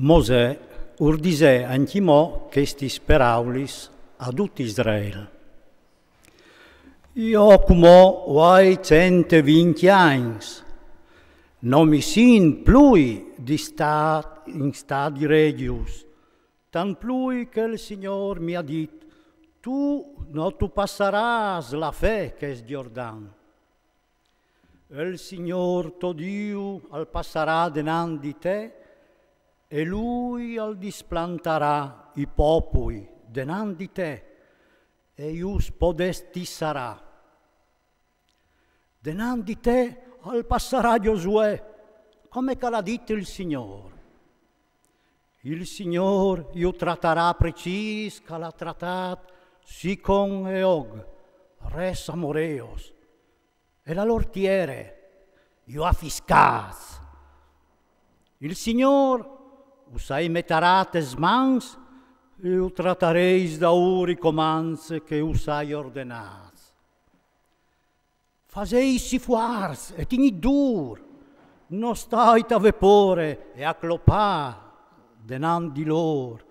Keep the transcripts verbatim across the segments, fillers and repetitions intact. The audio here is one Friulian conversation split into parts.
Mosè ur disè ancjemò chestis peraulis a dut Israel: Jo cumò o ai cent e vincj agns, no mi sint plui di stâ in stadi regjus, tant plui che il Signôr mi à dit: Tu no tu passarâs la fè chest Jordan. Il Signôr to Diu al passarà denant di te, e lui al displantarà i popui denant di te, e ju spodestissarà. Denant di te al passarà Giosuè, come che al à dit il Signôr. Il Signôr ju tratarà precîs che al à tratât Sicon e Og, res amoreos, e la lôr tiere ju à fiscâts. Il Signôr us ai metarà tes mans e ju tratarês daûr i comants che us ai ordenâts. Fasêtsi fuarts e tignît dûr, no stait a vê pôre e a clopâ denant di lôr,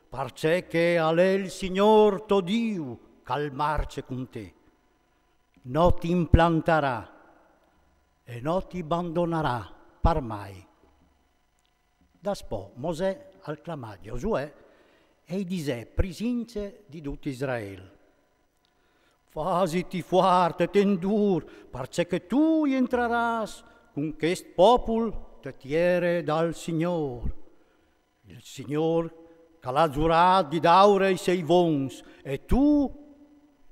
parcè che al è il Signôr to Diu che al marce cun te. No ti implantarà e no ti bandonarà par mai. Daspò Mosè al clamà Giosuè e i disè prisince di dut Israel: Fasiti fuart e ten dûr, parcè che tu jentrarâs cun chest popul te tiere dal Signôr, il Signôr che al à zurât di dâur ai siei vons, e tu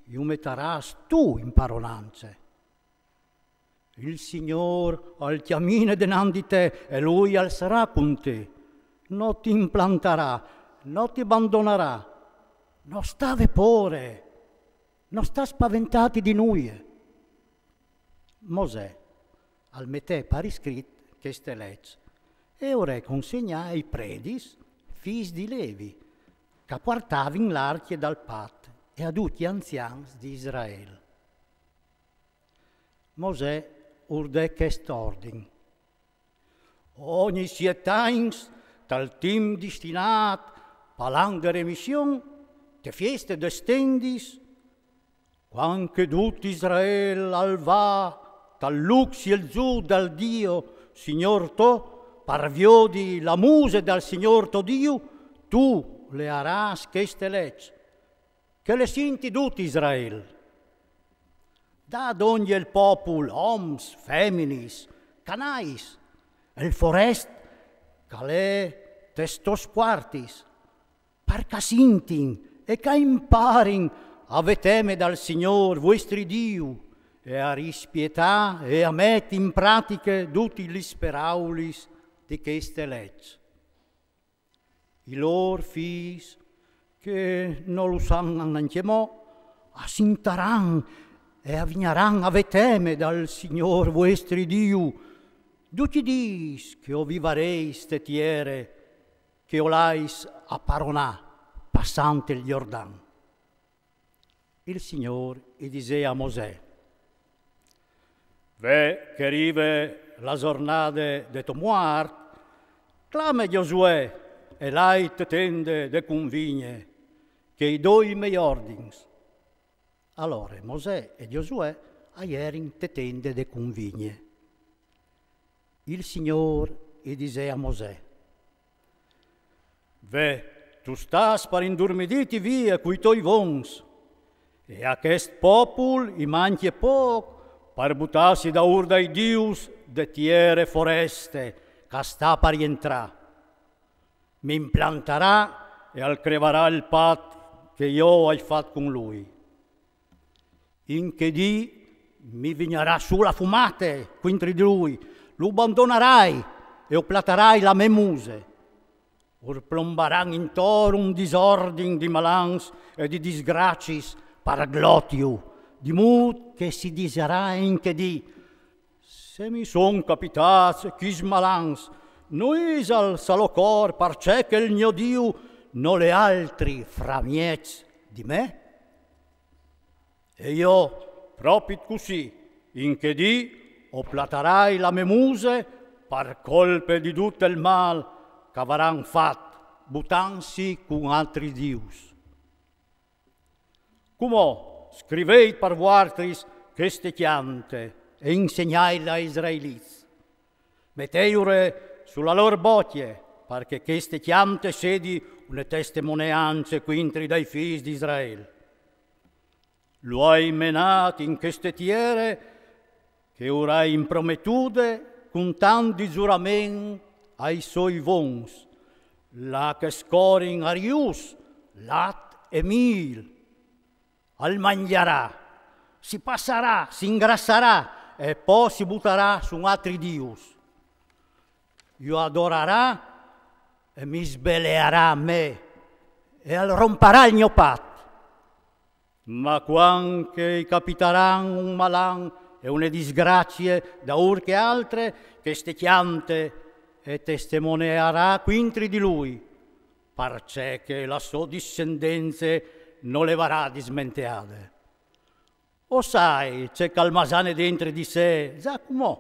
ju metarâs tu in paronance. Il Signôr al cjamine denant di te e lui al sarà cun te. No ti implantarà, no ti bandonarà. No sta vê pôre, no sta spaventâti di nuie. Mosè al metè par iscrit cheste leç e ur è consegnà ai predis, fîs di Levi, che a puartavin l'arcje dal pat, e a ducj i anzians di Israel. Mosè ur dè chest ordin: Ogni siet agns, tal timp distinât pal an de remission, te fieste des tendis, cuant che dut Israel al va tal lûc sielzût dal Dio, Signôr to, par viodi la muse dal Signôr to Diu, tu learâs cheste leç, che le sinti dut Israel. Da dongje il popul, oms, feminis, canais, il forest che al è tes tôs puartis, par che a sintin e che a imparin a vê teme dal Signôr vuestri Diu e a rispietâ e a meti in pratiche dutis lis peraulis di cheste leç. I lôr fîs, che no lu san ancjemò, a sintaran e a vignaran a vê teme dal Signôr vuestri Diu ducj i dîs che o vivarês te tiere che o lais a paronâ passant il Jordan. Il Signôr i disè a Mosè: Ve che e rive la zornade de tô muart, clame Giosuè e lait te tende de cunvigne, che i doi i miei ordins. Alore Mosè e Giosuè a jerin te tende de cunvigne. Il Signôr i disè a Mosè: Ve, tu stâs par indurmidîti vie cui toi vons, e a chest popul i mancje pôc par butâsi daûr dai dius de tiere foreste, che a sta par jentrâ. Mi implantarà e al crevarà il pat che jo o ai fat cun lui. In chê dì mi vignarà sù la fumate cuintri di lui, lu bandonarai e o platarai la mê muse. Ur plombaran intor un disordin di malans e di disgraciis par glotiu, di mût che si disarà in chê dì: Se mi son capitâts chescj malans, no isal sa lo cor parcè che il gno Diu nol è altri framieç di me? E jo, propit cussì, in chê dì o platarai la mê muse par colpe di dut il mâl ch'avaran fat butantsi cun altris dius. Cumò scrivêt par vualtris cheste cjante e insegnait ai israelits. Metêjule su la lôr bocje, par che cheste cjante sedi une testemoneance cuintri dai fîs di Israel. Lu ai menât in cheste tiere che ur ai imprometude cun tant di zurament ai soi vons, là che scorin a rius lat e mîl. Al mangjarà, si passarà, si ingrassarà e po si butarà su altris dius. Ju adorarà e mi sbelearà a me e al romparà il gno pat. Ma cuant che i capitaran un malan e une disgracie daûr che altre, cheste cjante e testemonearà cuintri di lui, parcè che la sô dissendence no le varà dismenteade. O sai ce ch'al masane dentri di se za cumò,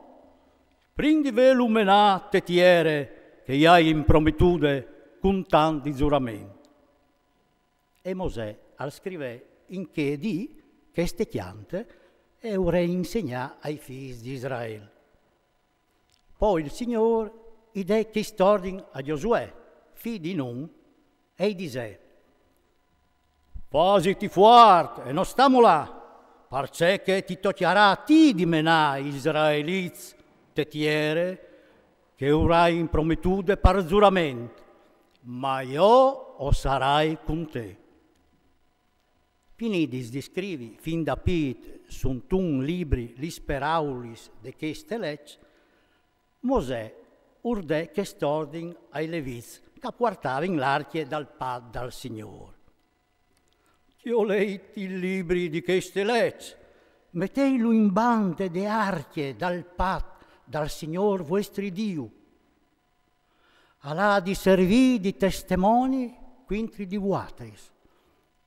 prin di vêlu menât te tiere che i ai imprometude cun tant di zurament. E Mosè al scrivè in chê dì cheste cjante e ur e insegnà ai fîs di Israel. Po il Signôr i dè chest ordin a Giosuè, fi di Nun, e i disè: Fasiti fuart e no sta molâ, parcè che ti tocjarà a ti di menâ i israelits te tiere che ur ai imprometude par zurament, ma jo o sarai cun te. Finidis di scrivi fin da pît suntun libri lis peraulis de cheste leç, Mosè ur dè chest ordin ai levits ch'a puartavin l'arcje dal pat dal Signôr. Cjolêt il libri di cheste leç, metêtlu in bande de arcje dal pat dal Signôr vuestri Diu. Al à di servî di testemoni cuintri di vuatris,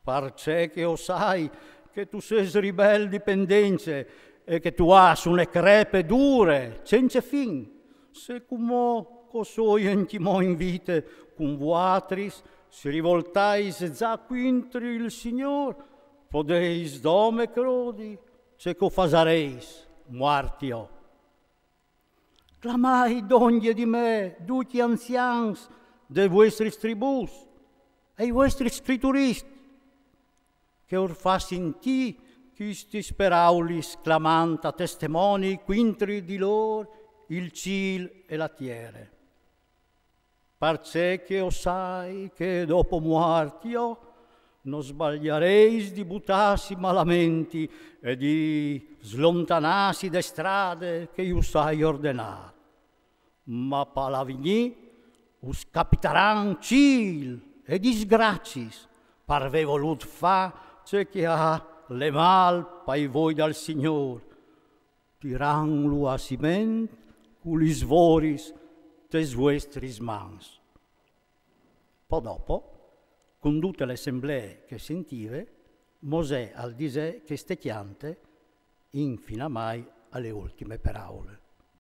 parcè che o sai che tu sês ribel di pendence e che tu âs une crepe dure, cence fin. Se cumò ch'o soi ancjemò in vite cun vuatris, si rivoltais za cuintri il Signôr, podês dome crodi ce ch'o fasarês muart jo. Clamait dongje di me ducj i anzians des vuestris tribùs e i vuestris scriturìs, che ur fâs sintî chestis peraulis clamant a testemoni cuintri di lôr il cîl e la tiere. Parcè che o sai che dopo muart jo no sbaljarês di butâsi malamenti e di slontanâsi de strade che i us ai ordenât. Ma pal avignî us capitaran cîl e disgraciis, par vê volût fâ ce che al è mâl pai voi dal Signôr, tirantlu a siment cu lis voris tes vuestris mans. Po dopo, cun dute la assemblee che sintive, Mosè al disè cheste cjante infin amai a le ultime peraule.